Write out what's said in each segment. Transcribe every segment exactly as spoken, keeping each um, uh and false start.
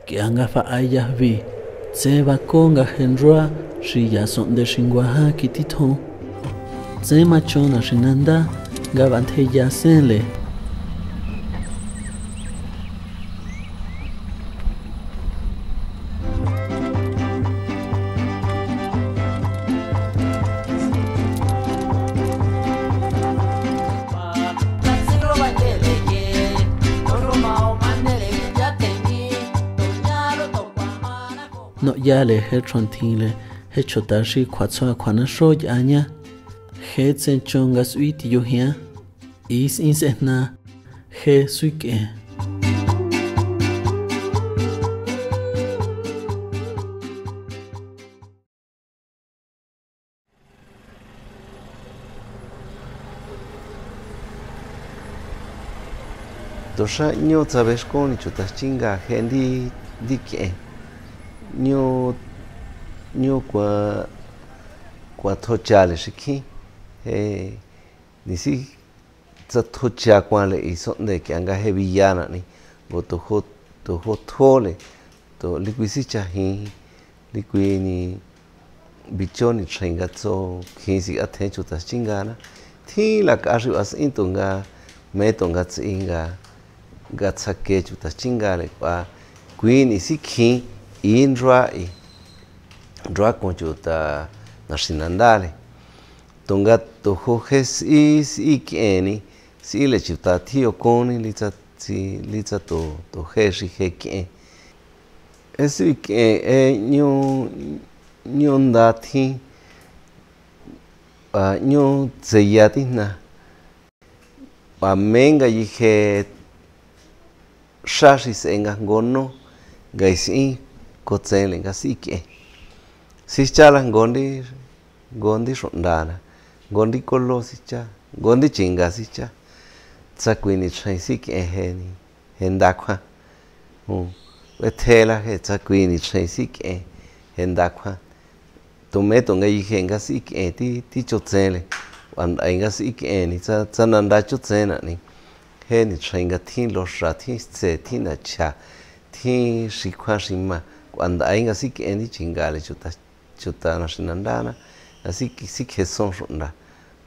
K'ia nga fa'aya hwi, tsé bakó nga je nruá xi ya so'nde xi nguajá kititjón. Tsé machon naxinandá nga b'antjeya sénle. No'yale je txuantjinle je chuta xi kjuatsjua kjuanaxó y'a ñá. Je tsen chon nga s'uí tiyojián. Ii s'in s'ejná je s'uik'ien. Tuxá 'ñu tsabexkónni chuta xchínga je ndí ndí k'ien. 'Ñu 'ñu kua kua tjochale xi kjín. Je nisí tsa tjocha kuanle iso'nde k'ia nga je biyana ni, ngo tujo tujo tjole, to likui sichajin, likui ni bichó ni txjen nga tso kjin si atjen chuta xchíngana. Tjín la k'a xi as'ín to nga me to nga ts'i nga nga tsjake chuta xchíngale k'ua kui ni sikjin i nruá i nruá kun chuta naxinandale. Tunga tujo je s'í s'í k'ien ni, s'í le chuta tjío kún ni litsa tsi litsa to to je xi je k'ien. E s'í k'ien e 'ñu 'ñu nda tjín, a 'ñu tseya tijna. K'ua me nga yije xá xi s'e nga jngo nú nga is'ín kotsenle nga s'í k'ien. Sichá la jngo ndí jngo ndí xu'ndana, jngo ndí koló sichá, jngo ndí chinga sichá. Tsa kui ni txjen s'í k'ien je ni je nda kjuan. Betjela je tsa kui ni txjen s'í k'ien je nda kjuan. Tume to nga yije nga s'í k'ien tí tí chotsenle. K'ua ndai nga s'í k'ien ni tsa tsa nanda chotsena ni. Je ni txjen nga tjín loxa tjín stse tjín nachja tjín xi kjuan xi ma. K'ua ndai nga s'í k'ien ni chingale chuta chuta naxinandana nga s'í s'í kjeson xu'nda.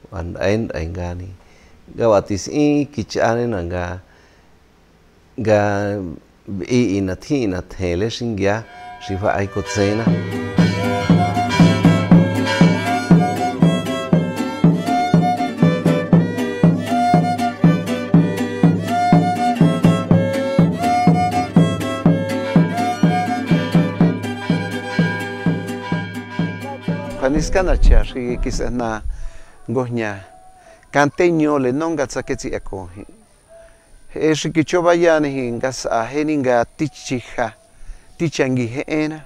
K'ua ndai ndai nga ni nga k'ua tis'ín kich'anena nga nga b'i ina tjín ina tjenle xingia xi fa'ai kotsena. Kjua niskanacha xi kis'ejna ngojña kanteño le no nga tsaketsi'akoji. Je xi kichó bayani ji nga s'a jeni nga tichija, tichangi je'ena,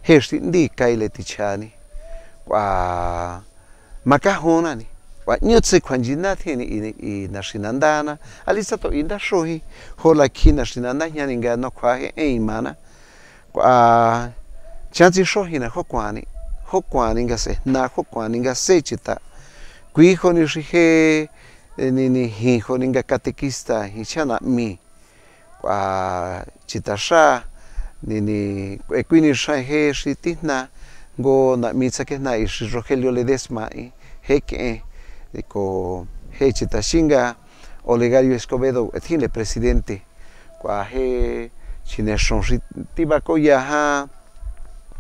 je xi ndí kaile tichani. K'ua makajona ni. K'ua 'ñu tsé kjua nyiná tjini i, i naxinandana. Ali sato i ndaxoji. Jola kji naxinanda jñani nga no kjua je'en imana. K'ua chán tsixojina jokuani. Jokuani nga s'ejna, jokuani nga sé chita. Kui joni xi je ni ni jin joni nga catequista jin chá na'mi. K'ua chitaxá ni ni k'ue kui ni xain je xi tijna ngo na'mi tsakejna i xi Rogelio Ledesma i je ke'en ko je chita xinga Olegario Escobedo tjinle presidente. K'ua je chine xon xi tibakoya ja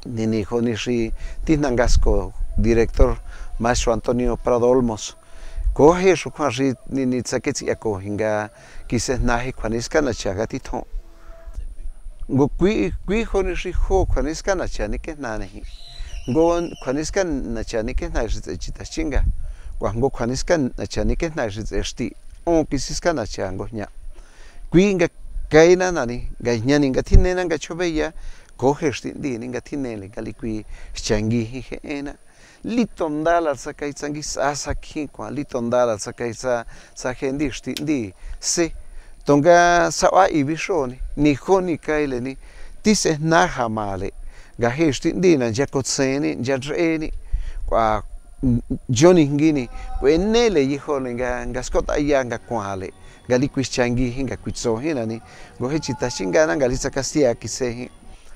ni ni joni xi tijna ngasko director maestro Antonio Prado Olmos. Ko je xukjuan xi ni ni tsaketsi'akoji nga kis'ejnaji kjua niskanacha nga titjon. Ngo kui kui joni xi jo kjua niskanacha nikejnaneji. Ngo kjua niskanacha nikejna xi tse chita xchinga. K'ua ngo kjua niskanacha nikejna xi tse xti. On kisiskanacha ngojña. Kui nga kaina nani nga jñani nga tjinena nga chjobeya ko je xti ndini nga tjinele nga li kui xchangi ji je'ena. Lito ndala tsa kai tsa ngis'a sa kjin kuan, lito ndala tsa kai tsa tsa je ndi xti ndi se. Tonga sa ua i bixoni, ni joni kaile ni, tis'ejna ja male, nga je xti ndi na ncha kotseni, ncha nr'eni, k'ua joni ngini, k'ue nele yijoni nga nga skot'aya nga kuanle, nga li kui xchangi ji nga kui tso ji nani, ngo je chita xingana nga li tsa kasia kise ji.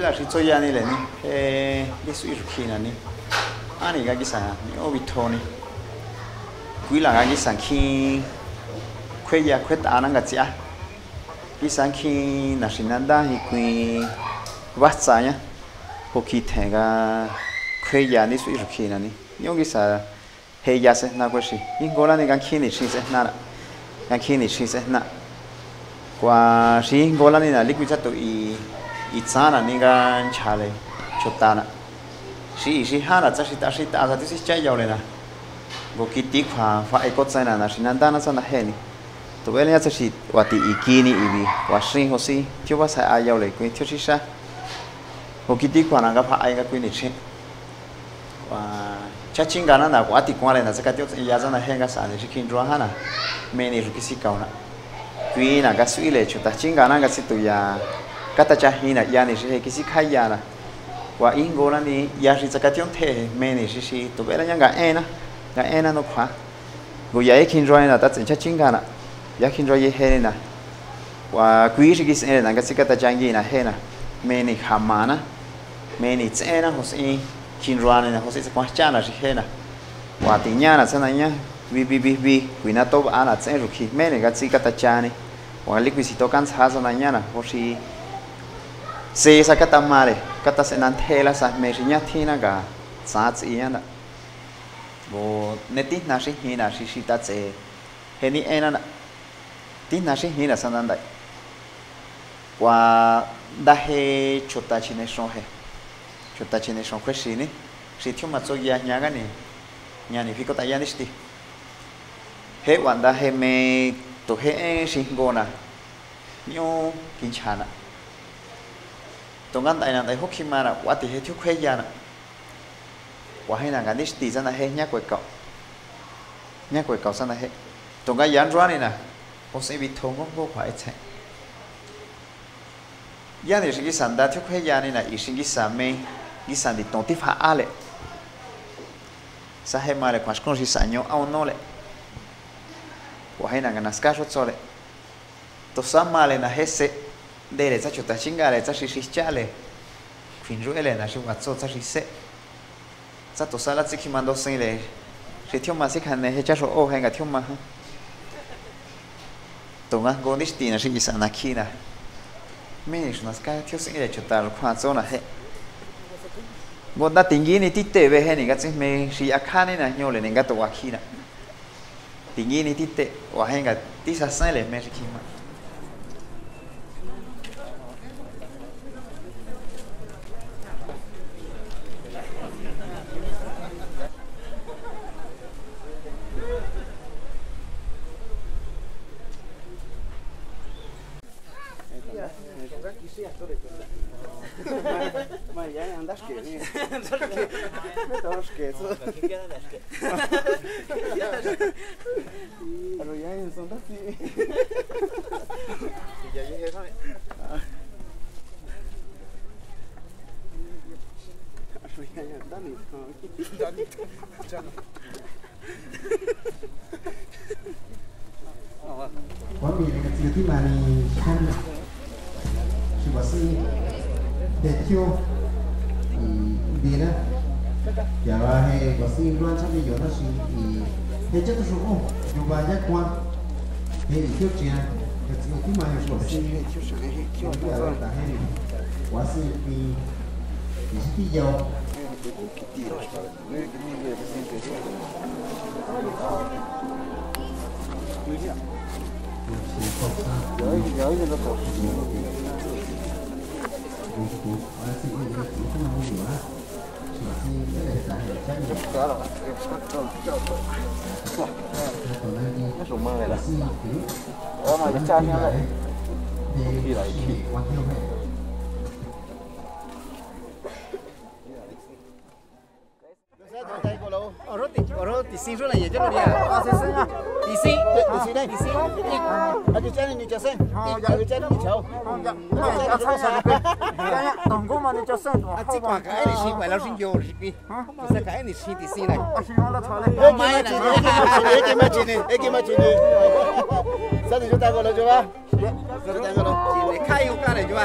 La xi tsoyani le ni, je lisu ixukjina ni. Ani ga kisa ni o bitho ni. Kuila ga kisa khin khueya khuetana nga tsia. Kisa khin naxinanda hi kui vatsaña. Ho kithega khueya lisu ixukjina ni. Ño kisa je ya sejna kue xi. Ijngola ni ga khin ni xi sejna. Ga khin ni xi sejna. Kua xi ijngola ni na likui tsatu i i tsana ni ga nchale chotana. Xi i xi jana tsa xi ta xi ta sa tisi cha yaule na. Go kiti kua fa e ko tsana na xi nanda na tsana je ni. Tu bele ya tsa xi wa ti i kini i bi wa xi ho si. Tio ba sa a yaule kui tio xi sha. Go kiti kua na ga fa ai ga kui ni chi. Wa cha chingana na wa ti kuale na tsaka tio ya zana he nga sa ni shi kin rua hana. Me ni ru kisi kauna. Kui na ga sui le chuta chingana ga situ ya. Kata cha hina ya ni shi he kisi khaya na. Wa ingo na ni ya shi tsaka tio the me ni shi shi tu bela nya ga ena. Ga ena no kha. Go ya e kin rua na ta tsen cha chingana. Ya kin rua ye he na. Wa kui shi kisi na ga tsika ta changi na he na. Me ni khamana. Me ni tsena ho si kin rua ni na ho si tsakua cha na shi he na. Wa ti nya na tsana nya. Bi bi bi bi. Kui na to ba na tsen ru khi. Me ni ga tsika ta cha ni. Wa li kui si to kan sa tsana nya na. Ho si. Se sa kata mare. Kata se nan thela sa me shi nya thina ga. Sa tsi ya na. Go ne ti na shi hi na shi shi ta tse. He ni ena na. Ti na shi hi na sa na ndai. Kua nda he chuta chine shon he. Chuta chine shon kue shi ni. Shi thiu ma tso ya nya ga ni. Nya ni fi ko ta ya ni shti. He wa nda he me to he en shi ngo na. Nyo kin cha na. To nga ndai na ndai ho khi ma na wa ti he thiu kue ya na. Wa he na nga ni shti sa na he nya kue kau. Nya kue kau sa na he. To nga ya rua ni na. Ho si bi tho ngo ngo kua e tse. Ya ni shi kisa nda thiu kue ya ni na i shi kisa me. Kisa ni to ti fa a le. Sa he ma le kua shkon shi sa nyo a no le. Wa he na nga na ska sho tso le. To sa ma le na he se. De le tsa chuta chinga le tsa shi shi cha le. Khin ru e le na shi wa tso tsa shi se. Tsa to sa la tsi khi ma ndo sin le. Shi thiu ma si khan ne he cha sho o he nga thiu ma ha. To nga ngo ni shti na shi isa na khi na. Me ni shna ska thiu sin le chuta lo kha tso na he. Ngo nda tingi ni ti te be he ni ga tsi me shi ya kha ni na nyo le ni ga to wa khi na. Tingi ni ti te wa he nga ti sa sen le me shi khi ma. Kuan mi ne ka tsi ti ma ni shan. Shi wa si te tio. I di na. Ya wa he wa si luan cha mi yo na shi i he cha tu shu o. Yo ba ya kuan. He i tio chia. Ka tsi ti ma ni shi wa si. Yo ba ta he ni. Wa si i i si ti yo. Oro ti, oro ti sin ru na ye jalo ya. Ti sin. Ti sin. Ti sin. A ti chani ni chasen. A ti chani ni chao. Tongo ma ni chasen. A ti kwa ka ni shi kwa la shin yo ri pi. Sa ka ni shi ti sin la. Eki ma chini, eki ma chini, eki ma chini. Sa ti yo ta ko lo yo ba. Sa ti yo lo. Ni kai yo ka le yo ba.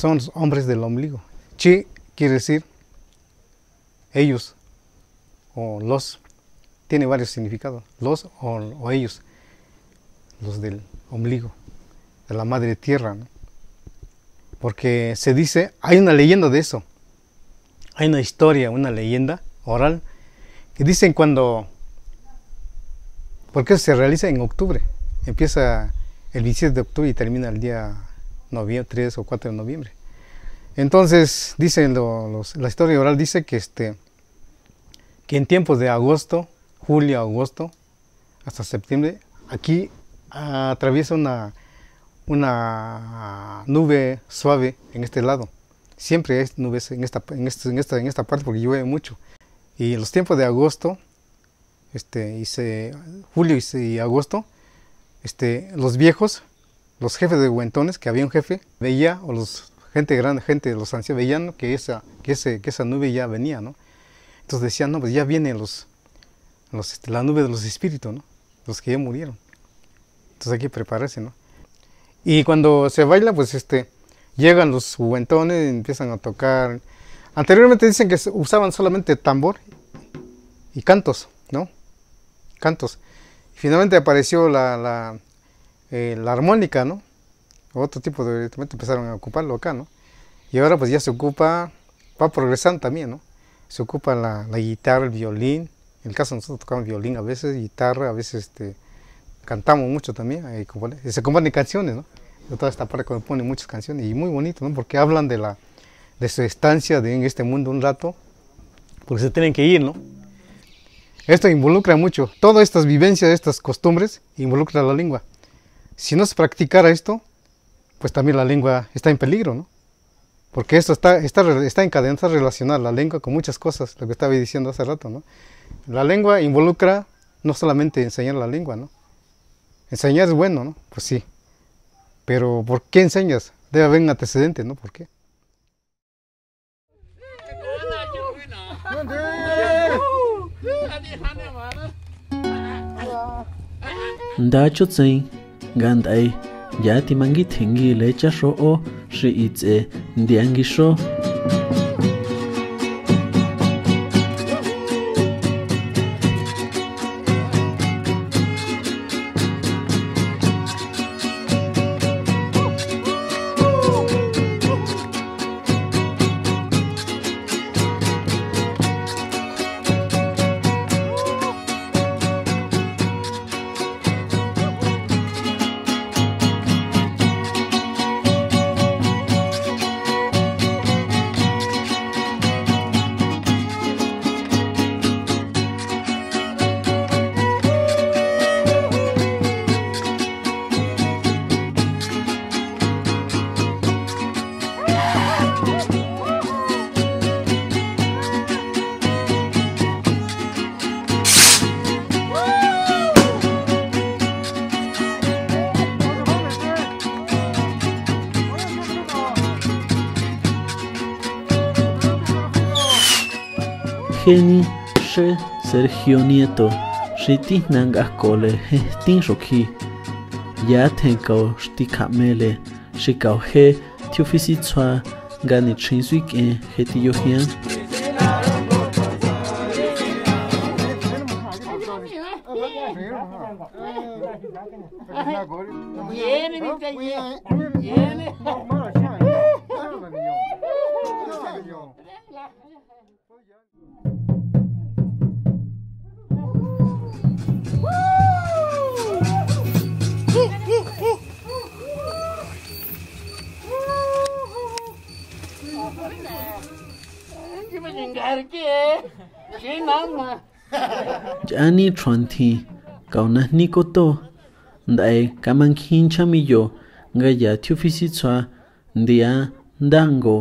Son los hombres del ombligo. Chi quiere decir ellos o los. Tiene varios significados. Los o, o ellos. Los del ombligo, de la madre tierra, ¿no? Porque se dice, hay una leyenda de eso. Hay una historia, una leyenda oral que dicen cuando, porque se realiza en octubre, empieza el veintisiete de octubre y termina el día novie-, tres o cuatro de noviembre. Entonces, dicen lo- los- la historia oral dice que, este, que en tiempos de agosto, julio, agosto, hasta septiembre, aquí atraviesa una, una nube suave en este lado. Siempre hay nubes en esta, en este- en esta, en esta parte porque llueve mucho. Y los tiempos de agosto, este, y se- julio y, se- y agosto, este, los viejos, los jefes de huentones, que había un jefe, veía, o los gente grande, gente, los ancianos veían, ¿no?, que esa, que ese, que esa nube ya venía, ¿no? Entonces decían: "No, pues ya vienen los, los, este, la nube de los espíritus, ¿no? Los que ya murieron. Entonces hay que prepararse", ¿no? Y cuando se baila, pues, este, llegan los huentones, empiezan a tocar. Anteriormente dicen que se usaban solamente tambor y cantos, ¿no? Cantos. Y finalmente apareció la, la, eh, la armónica, ¿no? Otro tipo de instrumento empezaron a ocuparlo acá, ¿no? Y ahora, pues, ya se ocupa, va progresando también, ¿no? Se ocupa la, la guitarra, el violín. En el caso de nosotros tocamos violín a veces, guitarra, a veces, este, cantamos mucho también, eh, compone- y se componen canciones, ¿no? Toda esta parte compone muchas canciones y muy bonito, ¿no? Porque hablan de la, de su estancia de, en este mundo un rato, porque se tienen que ir, ¿no? Esto involucra mucho. Todas estas vivencias, estas costumbres, involucra la lengua. Si no se practicara esto, pues también la lengua está en peligro, ¿no? Porque esto está, está, re- está encadenado, está relacionado la lengua con muchas cosas, lo que estaba diciendo hace rato, ¿no? La lengua involucra no solamente enseñar la lengua, ¿no? Enseñar es bueno, ¿no? Pues sí. Pero ¿por qué enseñas? Debe haber un antecedente, ¿no? ¿Por qué? Nda chutsein, ngandai, ya timangithengi le chasro o, xi itse, ndiangi xo. Jeni xe Sergio Nieto, xi tijna nk'ajkole je stín xokji. Ya tjen kao stikja'mele, xi kao je tjiufisitsjua nga nitxin suik'ien je tiyojian. Ch'ani txhuanthin, kao najní kotó, ndai kamankjin nchá miyo nga ya tjiufisitsjua ndia ndango.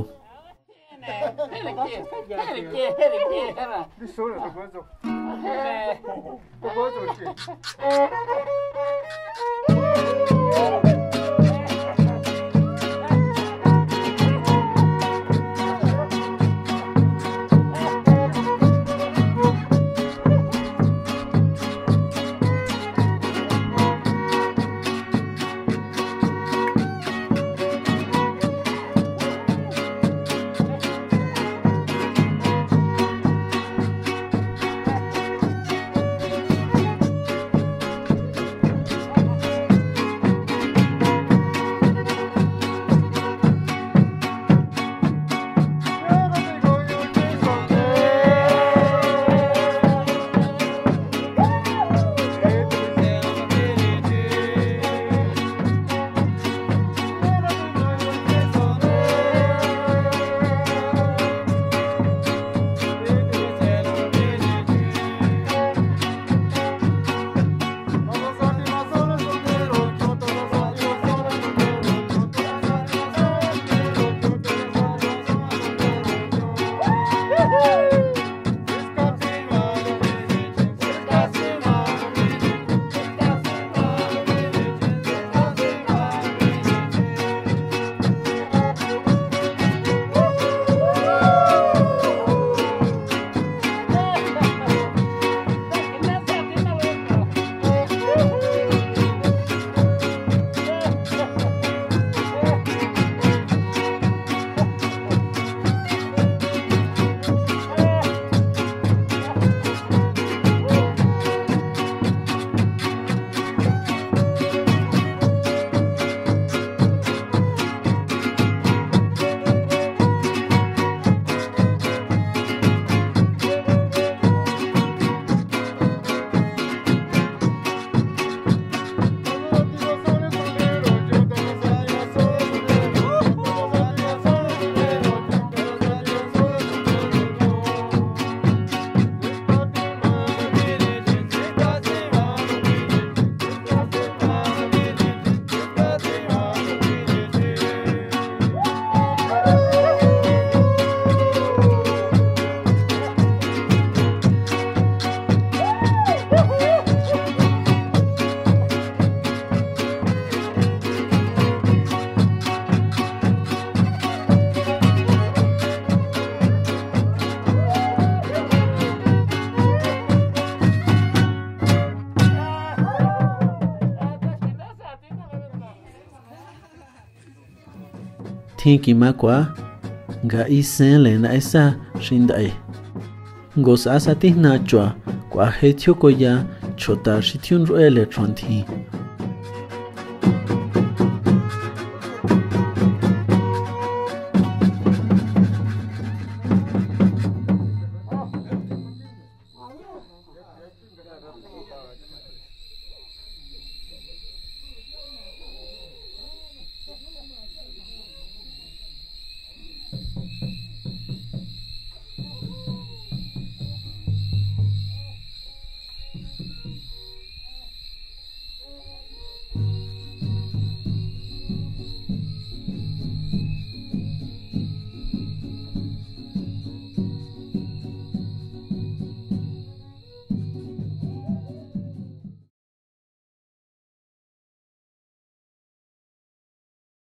Tjin kima kuav nga ib sen le na'e saj xi nda'e. Nko sav sab tib hna tsuas kuav je tjiub koya chota xi tjiub nru'e le rho nthin.